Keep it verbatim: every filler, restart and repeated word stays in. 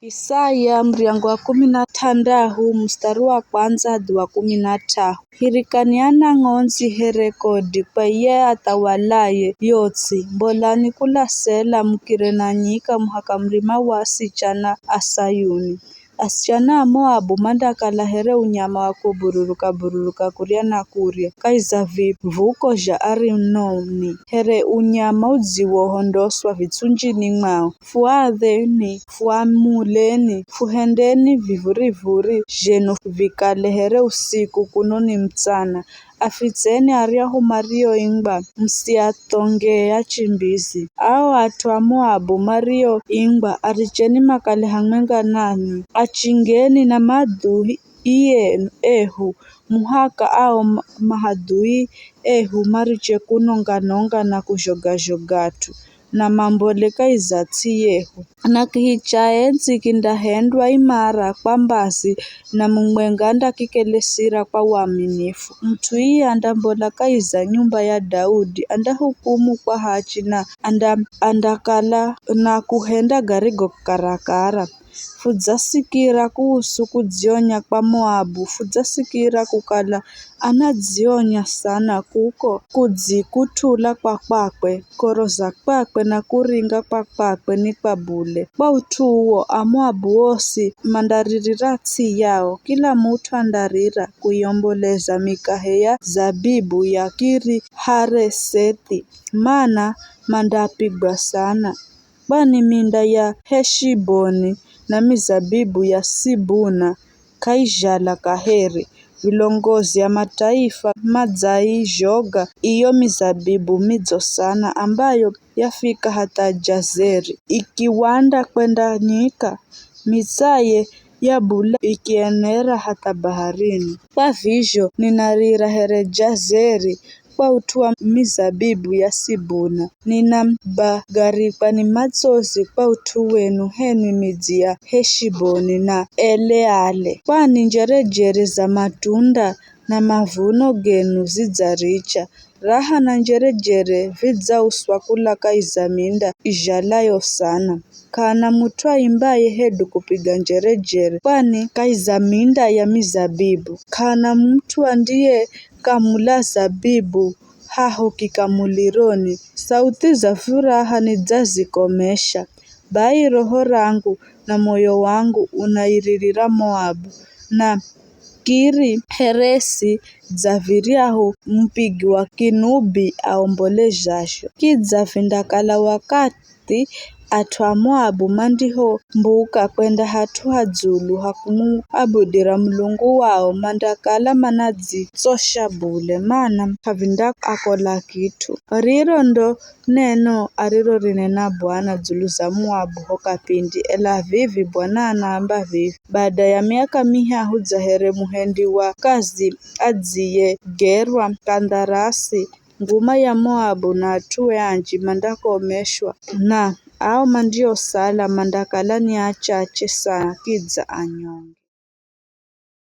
Isaya muryango wa kumi na t'andahu, mustari wa kwandza hadi wa kumi na t'ahu. Hirikani ana ng'ondzi here kodi kwa iye athawalaye yo ts'i, mbolani kula Sela, mukire na nyika muhaka murima wa asichana a Sayuni. Asichana a Moabu mandakala here unyama wa kubururuka-bururuka kurya na kurya kahi za vivuko zha Arinoni, here unyama udziwohondoswa vitsunjini mwao. Fuadheni, fuamuleni, fuhendeni vivurivuri zhenu vikale here usiku kuno ni mutsana. Afitseni aryahu marioingwa, musiathongee achimbizi. Ao at'u a Moabu marioingwa, aricheni makale hamwenga nanwi. Achingeni na madhui enu ehu, muhaka ao ma-, mahadhui ehu mariche kunonga-nonga na kuzhoga-zhogat'u, na mambole kahi za ts'i yehu. Na kihi cha endzi kindahendwa imara kwa mbazi, na mumwenga andakikelesira kwa uaminifu. Mut'u iye andambola kahi za nyumba ya Daudi, andahukumu kwa hachi na anda-, andakala na kuhenda garigo karakara. Fudzasikira kuhusu kudzionya kwa Moabu, fudzasikira kukala anadzionya sana kuko kudzikut'ula kwa kwakwe, koro za kwakwe na kuringa kwa kwakwe ni kwa bule. Kwa ut'u uwo, Amoabu osi mandaririra ts'i yao, kila mut'u andarira kuiomboleza mikahe ya zabibu ya Kiri-Haresethi, mana mandapigwa sana. Kwani minda ya Heshiboni na mizabibu ya Sibuna k'aizhala kaheri. Vilongozi a mataifa madzaizhoga iyo mizabibu midzo sana, ambayo yafika hatha Jazeri, ikiwanda kwenda nyika, mitsaye ya bule ikienera hatha baharini. Kwa vizho ninarira here Jazeri, kwa ut'u wa mizabibu ya Sibuna. Ninabagarikwa ni matsozi kwa ut'u wenu, henwi midzi ya Heshiboni na Eleale, kwani njerejere za matunda na mavuno genu zidzaricha. Raha na njerejere vidzauswa kula kahi za minda izhalayo sana. K'ana mut'u aimbaye hedu kupiga njerejere, kwani kahi za minda ya mizabibu. K'ana mut'u andiye kamula zabibu haho kikamulironi. Sauthi za furaha nidzazikomesha. Bai roho rangu na moyo wangu unairirira Moabu, na Kiri-Heresi dza viryahu mupigi wa kinubi aombolezhazho. Kidza vindakala wakathi at'u a Moabu mandihombuka kwenda hat'u ha dzulu ha kumuabudira Mulungu wao, mandakala manadzitsosha bule, mana k'avindaakola kit'u. Riro ndo neno arirorinena Bwana dzulu za Moabu ho kapindi. Ela vivi Bwana anaamba vivi, baada ya miaka mihahu dza here muhendi wa kazi adziyegerwa kandharasi, nguma ya Moabu na at'ue anji mandakomeshwa, na ao mandiosala mandakala ni achache sana kidza anyonge.